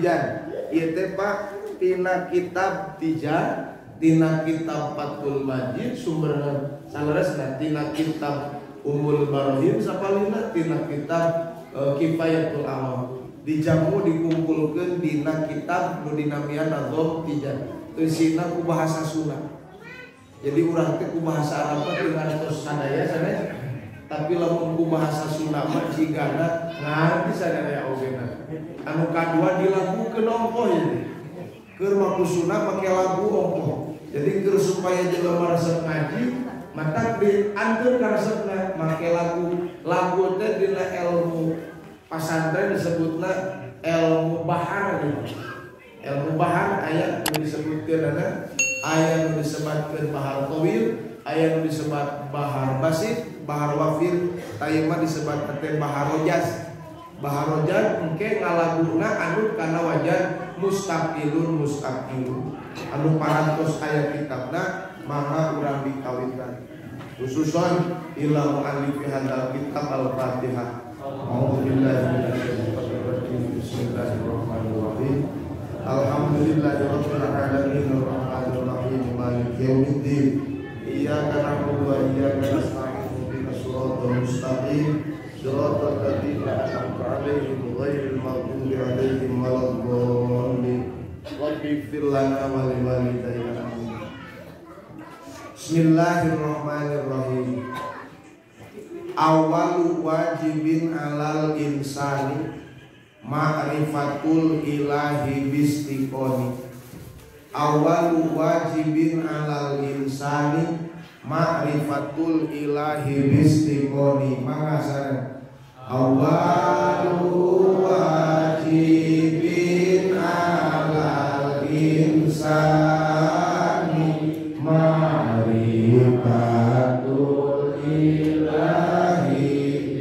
Tijan. Ieu teh Pak tina kitab Tijan, tina kitab Fathul Majid sumberna saleresna tina kitab Ummul Barohim sapalina tina kitab Kifayatul Awam. Dijamu dikumpulkeun dina kitab nu dinamian Nazom Tijan. Eusina ku bahasa Sunda. Jadi urang teh ku bahasa Arab mah teu ngartos sadaya sanes. Tapi lamun ku bahasa Sunda mah cigana ngarti sadaya ogena. Anu kadua dilakukeun ongkoh ieu teh. Keur mah ku Sunda make lagu ongkoh. Jadi keur supaya jelema resep ngaji, matak dianteur ka resepna make lagu. Lagu teh dina ilmu pasantren disebutna ilmu bahar gitu. Ilmu bahar aya nu disebutkeun aya nu disebatkeun bahar tawil, aya nu disebat bahar basit, bahar wafir, tayema disebat teh bahar rojas. Bahar rojas engke ngalaguna anu kana wajan mustaqilun mustaqilun. Anu parantos aya kitabna mangga urang dikawitan. Khususon ila muallifi hadzal kitab Al-Fatihah. A'udzubillahi minasyaitonir rajim. Bismillahirrahmanirrahim. Alhamdulillahirabbil alamin arrahmanir rahim maliki yaumiddin. Iyyaka na'budu wa iyyaka nasta'in ihdinas siratal mustaqim siratal ladzina an'amta 'alaihim ghairil maghdubi 'alaihim waladdallin. Rabbighfir lana wa liwalidayna. Amin. Bismillahirrahmanirrahim. Awalu wajibin alal insani ma'rifatul ilahi bistiqoni. Awalu wajibin alal insani ma'rifatul ilahi bistiqoni. Mangga sareng. Awalu wajibin alal insani ma'rifatul ilahi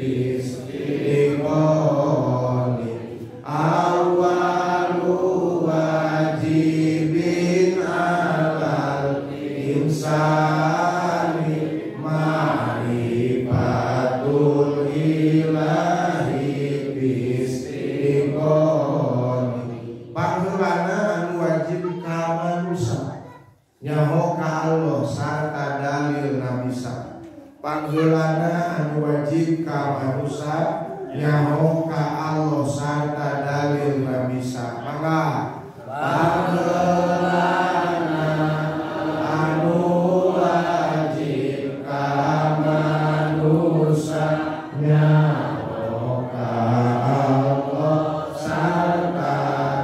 bistiqoni. Awalu wajibin alal insani ma'rifatul ilahi bistiqoni. Pangheulana anu wajib ka manusa nyaho ka Allah sarta dalil nabisa. Pangheulana anu wajib ka manusa nyaho ka Allah sarta dalil nabisa. Mangga pangheulana anu wajib ka manusa nyaho ka Allah sarta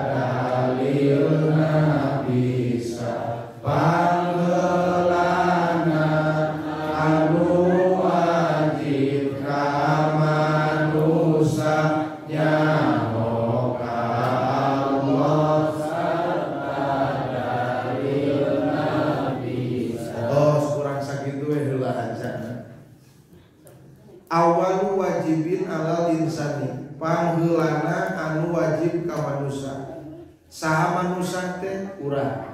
dalil nabisa. Pangheulana anu wajib ka manusa nyaho ka Allah sarta dalil nabisa. Oh, kurang sakitu we heula aja. Awalu wajibin alal insani, pangheulana anu wajib ka manusa. Saha manusa teh urang.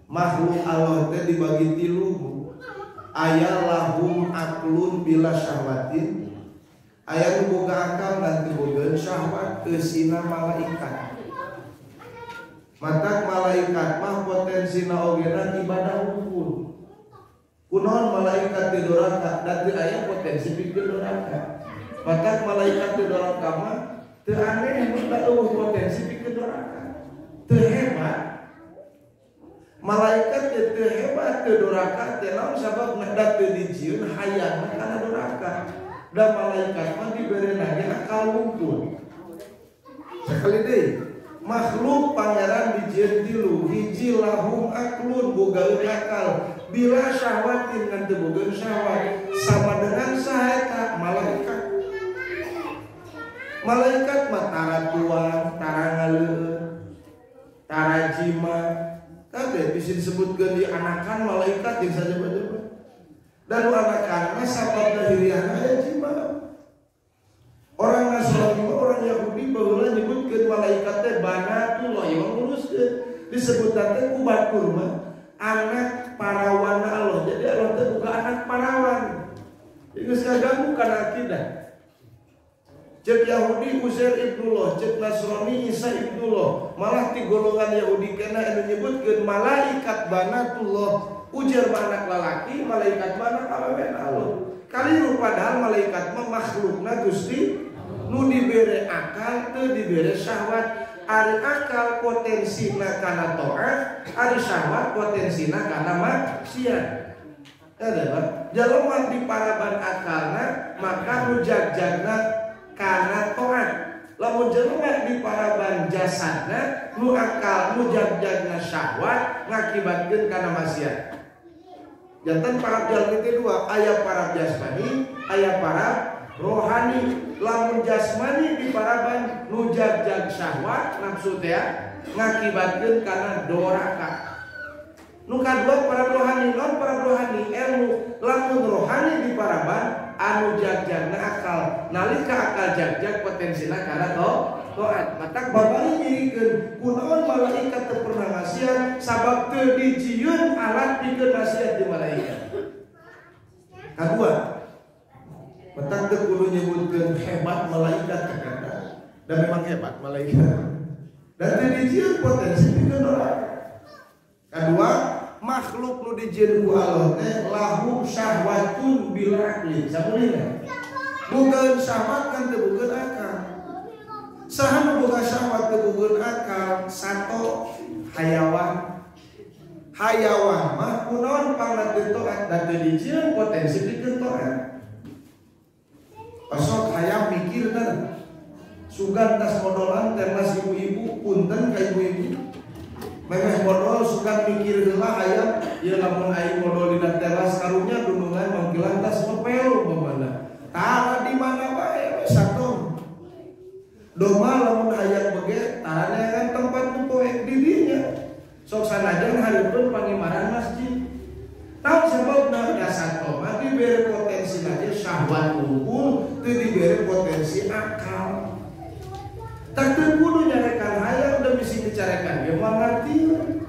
Makhluk Allah teh dibagi tilu. Aya lahum aklun bila syahwatin. Aya nu boga akal dan teu boga syahwat eusina malaikat. Matak malaikat mah potensina ogena ibadah hukum. Kunaon malaikat teu doraka da teu aya potensi pikeun doraka. Matak malaikat teu doraka mah teu aneh mun da eueuh potensi pikeun doraka. Teu hebat. Malaikat teu hebat teu doraka teh naon sababna da teu dijieun hayangna kana doraka. Da malaikat mah diberena ge akal wungkul. Sakali deui, makhluk pangeran dijieun tilu, hiji lahum aklun bogaeun akal, bila syahwatin ngan teu bogaeun syahwat, sama dengan saha malaikat. Malaikat mah tara tuang, tara ngaleueun, tara jima. Kabeh bisa disebutkeun di anakan malaikat jeung sajaba-jaba. Dan nu anakan mah sababna hiriana aya jima. Orang Nasrani mah orang Yahudi baheula nyebutkeun malaikat teh banatullah, ieu mah nguruskeun. Disebutna teh ku batur mah anak parawan Allah. Jadi Allah teh bukan anak parawan. Geus kaganggu kana akidah. Cek Yahudi Uzair ibnullah, cek Nasrani Isa ibnullah. Malah ti golongan Yahudi kena anu nyebutkeun malaikat banatullah. Ujar mah anak lalaki, malaikat mah anak awewe Allah. Kaliru padahal malaikat mah makhlukna Gusti nu dibere akal teu dibere syahwat. Ari akal potensina kana taat, ari syahwat potensina kana maksiat. Ada jelema di paraban akalna maka nu jagjagna kana taat. Lamun jelema di paraban jasadna nu akal nu jagjagna syahwat ngakibatkeun kana maksiat. Jantan parab jalmi teh dua, aya parab jasmani, aya parab rohani. Lamun jasmani di paraban nu jagjag syahwat nafsu teh ngakibatkeun kana doraka. Nu kadua parab rohani, non parab rohani ilmu. Lamun rohani di paraban anu jagjagna akal. Nalika akal jagjag potensina kana taat. Matak babari nyirikeun kunaon malaikat teu pernah maksiat sabab teu dijieun alat pikeun maksiat di malaikat. Kadua, matak teu kudu nyebutkeun hebat malaikat kata. Dan memang hebat malaikat. Dan teu dijieun potensi pikeun doraka. Kadua, makhluk nu dijieun ku Allah teh lahum syahwatun bil aqli. Sabeulina. Bukan syahwat kan teu bukan akal. Saha nu boga syahwat teu bukan akal, sato hayawan. Hayawan mah kunaon pangna teu taat da teu dijieun potensi pikeun taat. Osok hayam mikir teh. Sugan tas modolan teras ibu-ibu punten ka ibu-ibu. Memeh modal suka mikir heula hayam ieu lamun aing modal dina teras karunya dunungan manggilan tas ngepel umpamana. Tara di mana wae we sato. Domba lamun hayam bege tara neangan tempat nu poek di dinya. Sok sanajan hareupeun pangimaran masjid. Tahu sababna da sato mah dibere potensi aja syahwat unggul teu dibere potensi akal. Tak teu kudu nyarekan hayam demi sing dicarekan ge moal ngartieun.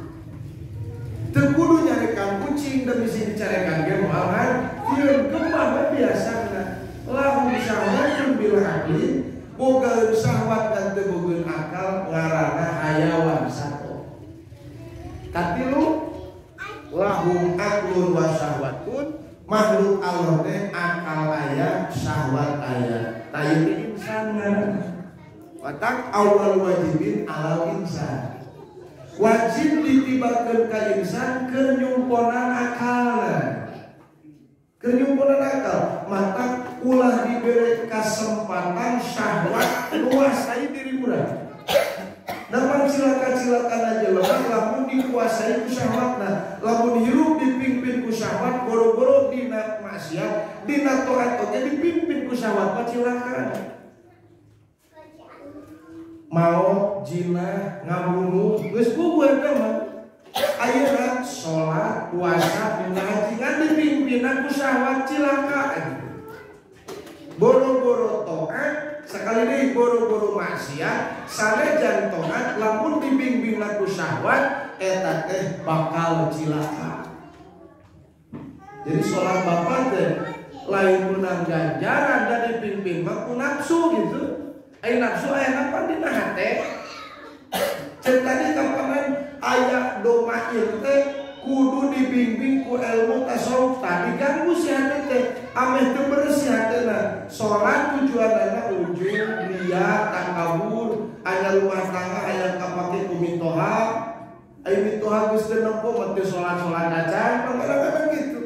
Teu kudu nyarekan kucing demi sing dicarekan ge moal ngartieun. Gemah we biasana. Lahum syahwatun bil aqli, bogaeun syahwat dan teu bogaeun akal ngaranna hayawan sato. Katilu lahum aqlun wa syahwatun, makhluk Allah teh akal aya, syahwat aya. Tah ieu insan ngaranna. Watak awal wajibin alal insan. Wajib ditibakeun ka insan keur nyumponan akalna. Keur nyumponan akal, matak ulah dibere kasempatan syahwat nguasai diri urang. Napang cilaka-cilakana jelema lamun dikuasai ku syahwatna, lamun hirup dipimpin ku syahwat, boro-boro dina maksiat, dina taat oge dipimpin ku syahwat mah cilaka. Mau zina ngabunuh geus puguh eta mah. Ayeuna salat, puasa, ngaji ngan dipimpinan ku syahwat cilaka gitu. Boro-boro taat, sekali deui boro-boro maksiat, sanajan taat lamun dibimbingna ku syahwat eta teh bakal cilaka. Jadi salat bapak teh lain menang ganjaran da dipimpin mah ku nafsu gitu. Ai nafsu aya napa dina hate? Ceuk tadi kapanan aya domair teh kudu dibimbing ku ilmu tasawuf tadi ganggu si hate teh ameh teu bersih hatena. Salat tujuanana ujung riya takabur aya rumah tangga aya kapake ku mitoha. Ai mitoha geus teu nempo mah teu salat-salat acan kadang-kadang gitu.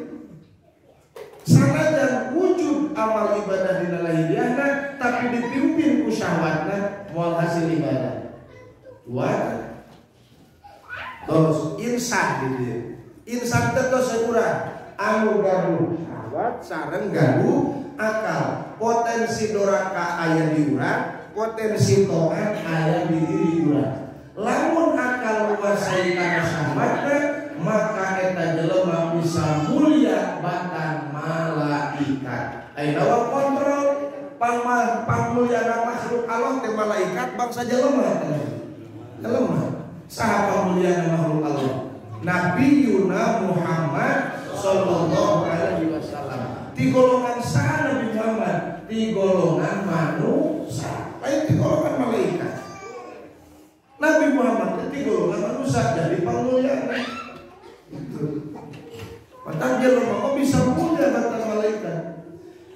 Sanajan wujud amal ibadah dina lahiriahna tapi dipimpin ku syahwatna moal hasil ibadah. Dua. Terus insan gitu ya. Insan teh tos urang anu gaduh syahwat sareng gaduh akal. Potensi doraka aya di urang, potensi taat aya di diri urang. Lamun akal nguasai kana syahwatna maka eta jelema bisa mulia batan malaikat. Ayeuna kontrol pangmulyana makhluk Allah teh malaikat bangsa jelema. Jelema. Saha pangmulyana makhluk Allah? Nabi Yuna Muhammad sallallahu alaihi wasallam. Ti golongan saha Nabi Muhammad? Ti golongan manusia. Manusia, lain ti golongan malaikat. Nabi Muhammad ti golongan manusia jadi pamulyana. Gitu. Patang jelema mah bisa mulia batan malaikat.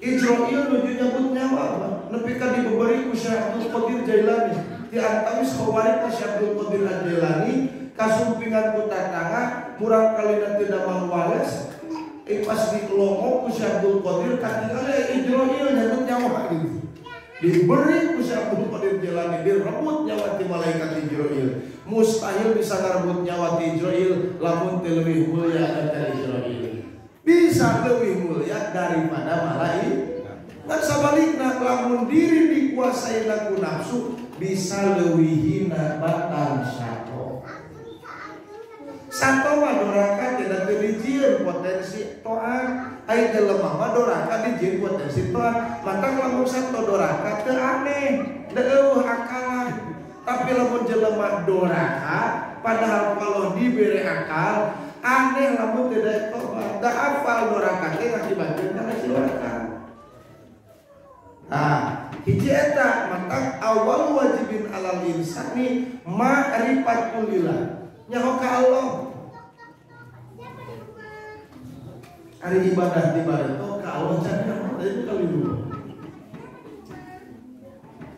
Ijroil nuju nyabut nyawa Pak. Nepi ka dibeberi ku Syekh Abdul Qadir Jailani. Di antawis khawarij Syekh Abdul Qadir Jailani kasumpingan ku tatangga murang kalina teu damang wales pas dilongok ku Syekh Abdul Qadir katingali Ijroil nyabut nyawa gitu. Diberi ku Syekh Abdul Qadir Jailani, direbut nyawa ti malaikat Ijroil. Mustahil bisa ngarebut nyawa ti Ijroil lamun teu leuwih mulia dari Ijroil. Bisa lebih mulia daripada malaikat. Ngan sabalikna lamun diri dikuasai ku nafsu bisa leuwih hina batan sato. Sato mah doraka tidak teu dijieun potensi toat. Ai jelema mah doraka dijieun potensi toat. Matak lamun sato doraka teu aneh, teu eueuh akalan. Tapi lamun jelema doraka padahal kalau dibere akal aneh lamun tidak tobat. Da hafal doraka teh ngakibatkeun kana cilaka. Nah, hiji eta matak awal wajibin alal insani ma'rifatul lillah. Nyaho ka Allah. Ari ibadah di bareto ka Allah can nyaho teh kali dulu.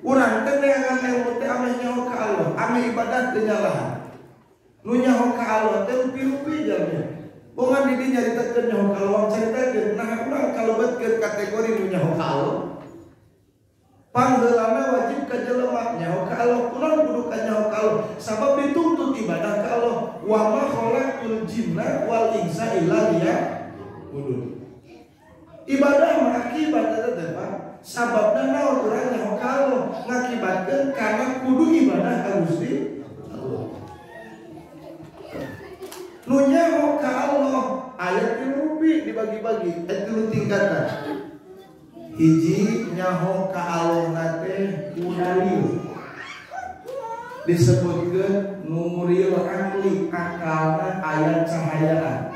Urang teh neangan ilmu teh ameh nyaho ka Allah, ameh ibadah teh nyalahan. Nu nyaho ka Allah teh rupi-rupi jalmi. Bongan di dieu nyaritakeun nyaho ka Allah, caritakeun nah urang kalebetkeun kategori nu nyaho ka Allah. Panggeulana wajib ka jelema nyaho ka Allah, kunaon kudu ka nyaho ka Allah? Sabab dituntut ibadah ka Allah. Wa ma khalaqtul jinna wal insa illa liya'budun. Ibadah mah akibat eta teh Pak. Sababna naon urang nyaho ka Allah ngakibatkeun kana kudu ibadah ka Gusti Allah. Nu nyaho ka Allah aya tilu rupi dibagi-bagi, tilu tingkatan. Hiji nyaho ka Allah teh ku dalil. Disebutkeun nuril akli, akalna aya cahayaan.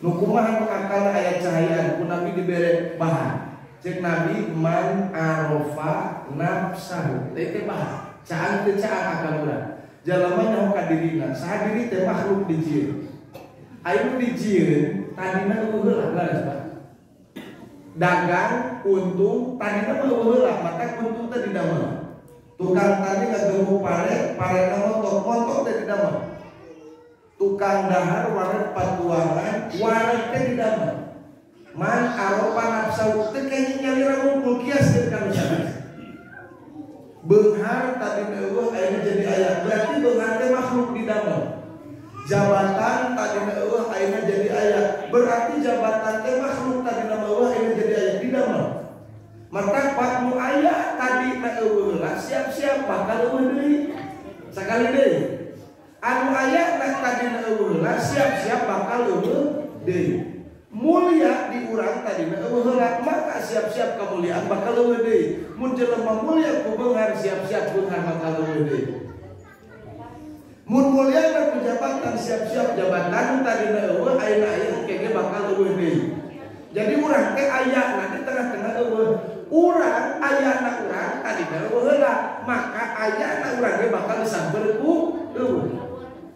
Nu kumaha nu akalna aya cahayaan ku Nabi dibere bahan. Cek Nabi man arafa nafsahu. Teh teh bahan. Caang teu caang akal urang. Jalma nyaho ka dirina, saha diri teh makhluk dijieun. Aya nu dijieun tadina eueuh heula leres Pak. Dagang untung tadina mah eueuh heula, mata untung teh didamel. Tukang tani ngagemuk pare, parena montok, montok teh didamel. Tukang dahar waret patuangan, waret teh didamel. Man aropa nafsu teh kenging nyalira ngumpul kiaskeun ka nu sanes. Beunghar tadina eueuh ayeuna jadi aya, berarti beunghar teh makhluk didamel. Jabatan tadina eueuh ayeuna jadi aya, berarti jabatan teh makhluk tadina eueuh ayeuna jadi aya didamel. Matak pak nu aya tadina eueuh lah siap-siap bakal eueuh deui. Sakali deui. Anu aya na tadina eueuh lah siap-siap bakal eueuh deui. Mulia di urang tadina eueuh heula maka siap-siap kemuliaan bakal eueuh deui. Mun jelema mulia ku beunghar siap-siap beunghar bakal eueuh deui. Mun mulia ku jabatan siap-siap jabatan tadina eueuh ayeuna aya engke bakal eueuh deui. Jadi urang teh ayana di tengah-tengah eueuh. Urang ayana urang tadina eueuh heula, maka ayana urang ge bakal disamber ku eueuh.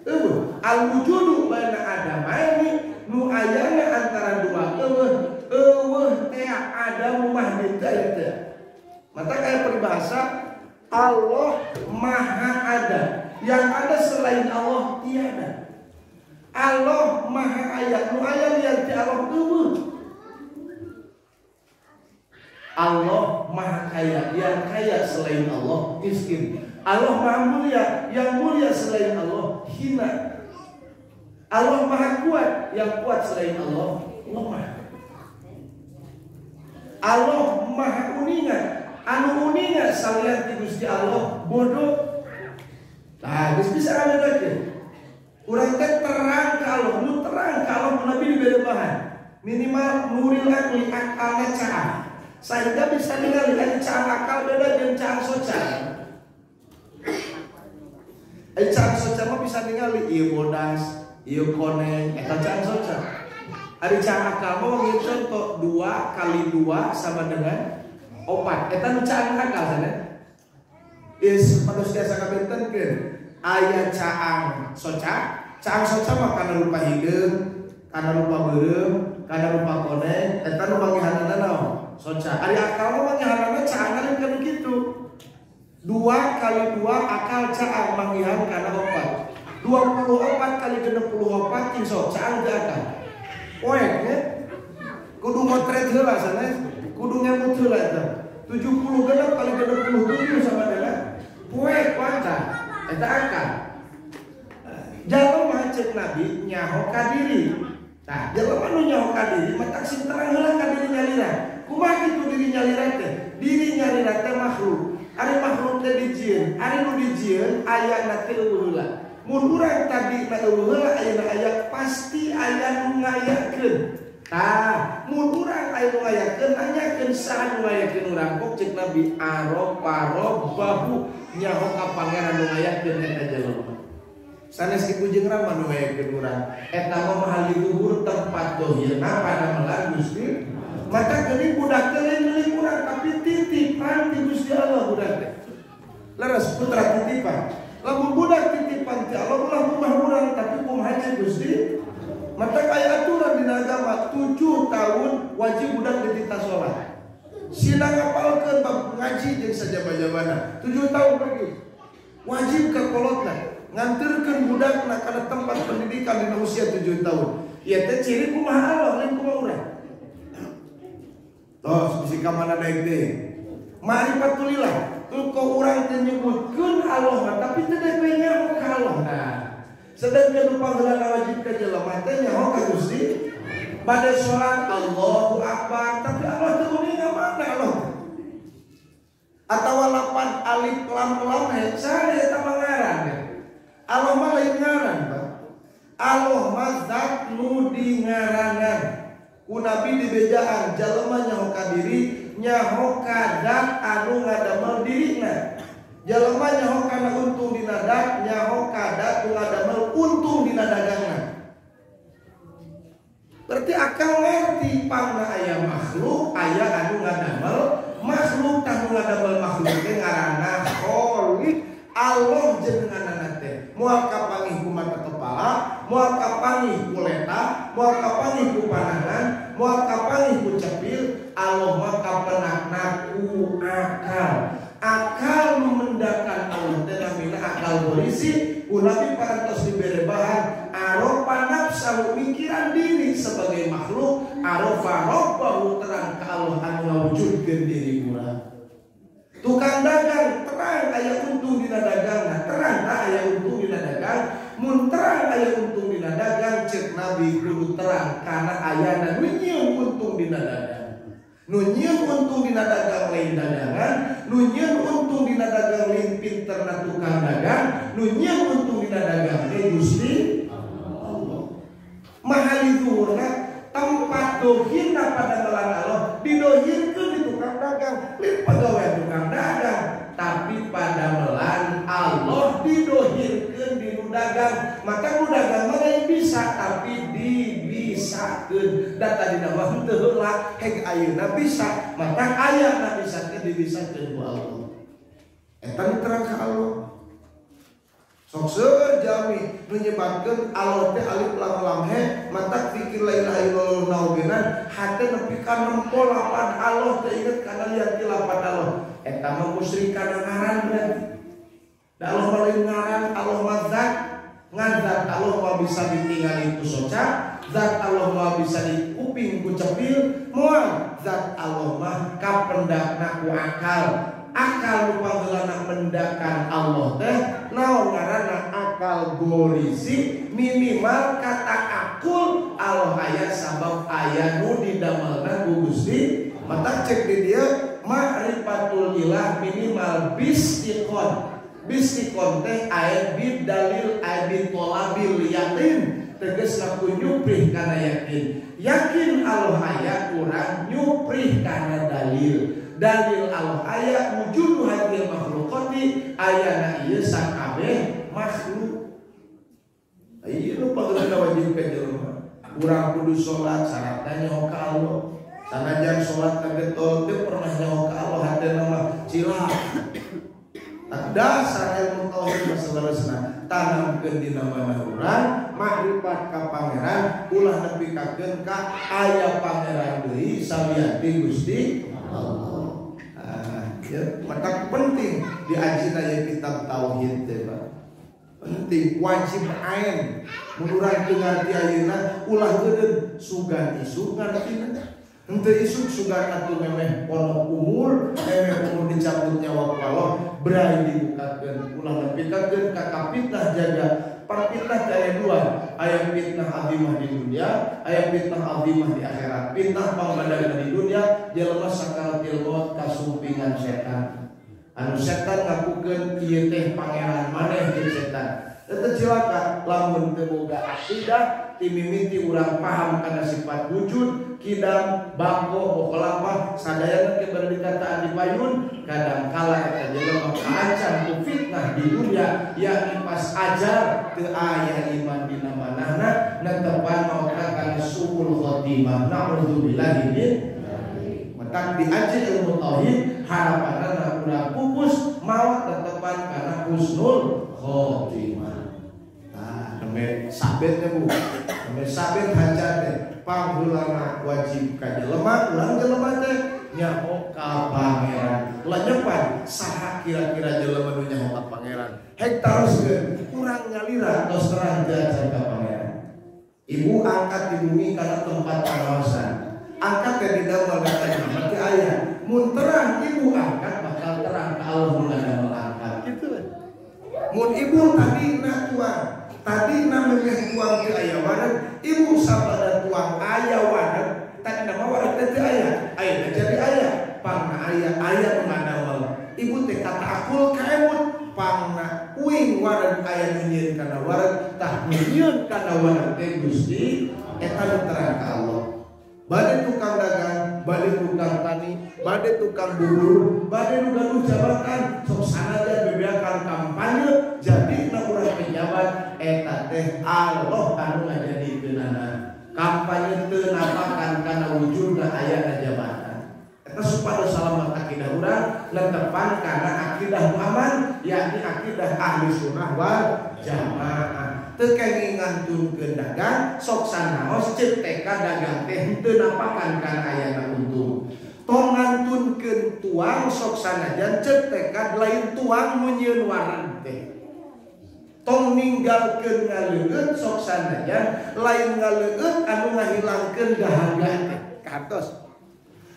Eueuh. Al wujudu baina adamaini nu ayana antara dua eueuh, eueuh teh ada mahdi teh. Mata kayak peribahasa Allah maha ada. Yang ada selain Allah tiada. Allah maha aya, nu aya lian ti Allah eueuh. Allah maha kaya, yang kaya selain Allah miskin. Allah maha mulia, yang mulia selain Allah hina. Allah maha kuat, yang kuat selain Allah lemah. Allah maha uninga, anu uninga salian ti Gusti Allah bodoh. Nah, geus bisa ngabedakeun. Urang teh terang ka Allah, nu terang ka Allah ku Nabi dibere bahan. Minimal nuril akli akalna caang. Sehingga bisa ningali ari caang akal beda jeung caang soca. Ari caang soca mah bisa ningali ieu bodas, ieu koneng, eta caang soca. Ari caang akal mah ngieu contoh 2 kali 2 sama dengan Opat eta nu caang akal sana. Is pados tiasa kabentenkeun aya caang soca, caang soca mah kana rupa hideung, kana rupa beureum, kana rupa koneng, eta nu manggihanana naon? Soca. Ari akal mah manggihanana caangan lain kana kitu. 2 kali 2 akal caang manggihan kana 4. 24 kali 64 cing sok caang teu akal. Poek nya. Kudu motret heula sanes, kudu ngemut heula eta. 76 kali 67 sama dengan poek wanca eta akal. Jalma cek Nabi nyaho ka diri. Tah, jalma nu nyaho ka diri mah tak sing terang heula ka diri nyalira. Kumaha kitu diri nyalira teh? Diri nyalira teh makhluk. Ari makhluk teh dijieun, ari nu dijieun ayana teh eueuh heula. Mun urang tadi na eueuh heula ayeuna aya pasti aya nu ngayakeun. Tah, mun urang aya nu ngayakeun nanyakeun saha nu ngayakeun urang kok cek Nabi arofa robbahu nyaho ka pangeran nu ngayakeun eta jelema. Sanes kitu jeung rama nu ngayakeun urang. Eta mah mahal luhur tempat dohirna pada melan Gusti. Maka geuning budak teh lain milik urang tapi titipan ti Gusti Allah budak teh. Leres putra titipan. Lamun budak titipan ti Allah ulah kumaha urang tapi kumaha cek Gusti. Maka kaya aturan dina agama 7 tahun wajib budak dititah sholat. Sila ngapalkeun bab ngaji jeung sajaba-jabana. 7 tahun pergi. Wajib ka kolotna nganterkeun budakna kana tempat pendidikan dina usia 7 tahun. Ieu teh ciri kumaha Allah lain kumaha urang. Tos bisi ka mana daek deui. Ma'rifatulillah, tuh urang teh nyebutkeun Allah tapi teu daek we nyaho ka Allah. Nah, sedangkan panggilan wajib ka jelema teh nyaho ka Gusti. Pada sholat Allahu Akbar tapi Allah teu uninga mana Allah. Atawa lapan alif lam lam he saha eta mah ngaran. Allah mah lain ngaran, Pak. Allah mah zat nu dingaranan. Ku Nabi dibejaan jelema nyaho ka diri, nyaho ka zat anu ngadamel dirina. Jelema nyaho kana untung dina dat, nyaho ka dat nu ngadamel untung dina dagangna. Berarti akal ngerti pangna aya makhluk, aya anu ngadamel makhluk, tah nu ngadamel makhluk teh ngaranna Khaliq. Allah jenenganana teh moal kapanggih ku mata kepala, moal kapanggih ku leta, moal kapanggih ku panangan, moal kapanggih ku cepil. Allah mah kapenakna ku akal. Akal memendakan Allah teh namina akal berisi. Ku Nabi parantos dibere bahan arofa nafsahu mikiran diri sebagai makhluk, arofa robbahu terang ka Allah anu ngawujudkeun diri urang. Tukang dagang terang aya untung dina dagangna, terang tak aya untung dina dagang. Mun terang aya untung dina dagang cek Nabi kudu terang kana ayana nu nyieun untung dina dagang. Nu nyieun untung dina dagang lain dagangan, nu nyieun untung dina dagang lain pinterna tukang dagang, nu nyieun untung dina dagang teh Gusti Allah. Mahal luhurna tempat dohirna pada melan Allah didohirkeun di tukang dagang, lain pegawai tukang dagang, tapi pada melan Allah didohirkeun di nu dagang. Maka nu dagang mah lain bisa tapi dibisakeun. Da tadina mah henteu heula heg ayeuna bisa, maka ayana bisa teh dibisakeun ku Allah. Eta nu terang ka Allah. Sok seueur jalmi nu nyebabkeun Allah teh alif lam lam he matak pikir la ilaha illallah naogenan hate nepi ka nempo lapan Allah teh inget kana lian ti lapan Allah. Eta mah musyrik kana ngaran berarti. Da Allah mah lain ngaran, Allah mah zat. Ngan zat Allah mah bisa ditingali ku soca, zat Allah mah bisa dikuping ku cepil, moal zat Allah mah kapendakna ku akal. Akal nu panggeulana mendakan Allah teh naon ngaranna akal gorisi minimal kata akul Allah aya sabab aya nu didamelna ku Gusti. Mata cek di dieu ma'rifatul ilah minimal bistiqon. Bistiqon teh aya bid dalil aya bid tolabil yakin tegasna ku nyuprih kana yakin. Yakin Allah aya urang nyuprih kana dalil. Dalil Allah aya wujudu hadil makhluqati ayana ieu sakabeh makhluk. Ieu nu panggeulana wajib ka jelema. Urang kudu salat syaratna nyaho ka Allah. Sanajan salat kagetol teu pernah nyaho ka Allah hatena mah cilaka. Dasar ilmu tauhid saleresna tanamkeun dina manah urang makrifat ka pangeran ulah nepikakeun ka aya pangeran deui salian ti Gusti Allah. Ya, maka penting diajina ye kitab tauhid teh Pak. Penting wajib ain mun urang teu ngarti ayeuna ulah geudeun sugan isuk ngartina. Henteu isuk sugan atuh memeh pono umur, memeh umur dicabut nyawa ku Allah, berai dibukakeun ulah nepikakeun ka kapitnah jaga. Parfitnah aya dua, aya fitnah azimah di dunia, aya fitnah azimah di akhirat. Fitnah pangbadagna di dunia jelema sakaratil maut kasumpingan setan. Anu setan ngakukeun ieu teh pangeran maneh jeung setan. Eta cilaka lamun teu boga akidah timimiti urang paham kana sifat wujud, kidam, bako, mukhalafah, sadayana ke bade dikataan di payun, kadang kala eta jelema kaancam ku fitnah di dunia, yakni pas ajar teu aya iman dina manahna netepan mautna kana suul khotimah. Naudzubillahi min matak diaji ilmu tauhid harapanna urang pupus maut netepan kana husnul khotimah. Nembe sabet teh Bu, nembe sabet hajar teh pangheulana wajib ka jelema, urang jelema teh nyaho ka pangeran. Lenyepan saha kira-kira jelema nu nyaho ka pangeran. Hek taroskeun urang nyalira tos terang ajar ka pangeran. Ibu angkat di bumi karena tempat pengawasan. Angkat teh didamel ka teh aya. Mun terang ibu angkat bakal terang ka Allah mun ngadamel angkat. Kitu. Mun ibu tadi na tuang, tadi namanya tuang ke aya wareg, ibu sabada tuang aya wareg, tadi nama wareg teh teu aya, aya jadi aya, pangna aya, aya nu ngadamel. Ibu teh kata akul kaemut, pangna uing wareg aya nu nyieun kana wareg, tah nu nyieun kana wareg teh Gusti eta nu terang ka Allah. Bade tukang dagang, bade tukang tani, bade tukang bubur, bade nu gaduh jabatan, sok sanajan bebeakan kampanye jadi na urang pejabat eta teh Allah anu ngajadikeunana. Kampanye teu napakan kana wujudna ayana jabatan. Eta supados salamet akidah urang letepan kana akidah aman, yakni akidah ahli sunnah wal jamaah. Teu kenging ngantunkeun dagang, sok sanaos ceuk tekad dagang teh henteu napakan kana ayana untung. Tong ngantunkeun tuang sok sanajan ceuk tekad lain tuang nu nyieun wareg teh. Tong ninggalkeun ngaleueut sok sanajan lain ngaleueut anu ngahilangkeun dahaga teh. Kahartos.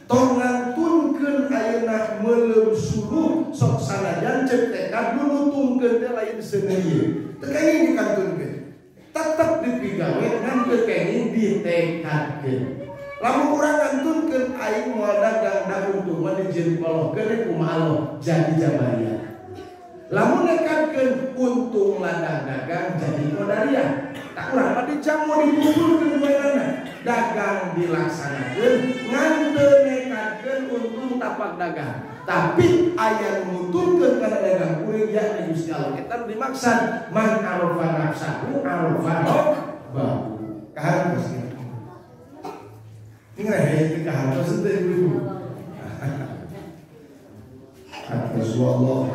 Tong ngantunkeun ayeuna meuleum suluh sok sanajan ceuk tekad nu nutungkeun teh lain seuneu. Teu kenging dikantunkeun. Tetep dipigawe ngan teu kenging ditekadkeun. Lamun urang ngantunkeun aing moal dagang da untung mah dijieun kolohkeun kumaha Allah jadi jabariyah. Lamun nekadkeun untung ladang dagang jadi qadariyah. Tak urang mah dijamu dikumpulkeun bayanana. Dagang dilaksanakeun ngan teu nekadkeun untung tapak dagang. Tapi aya nu nuturkeun kana dagang kuring yakni Gusti Allah. Eta nu dimaksad man arafa nafsahu arafa rabbahu. Kahartos kieu. Ini ngerehe kahartos teh ibu. Rasulullah.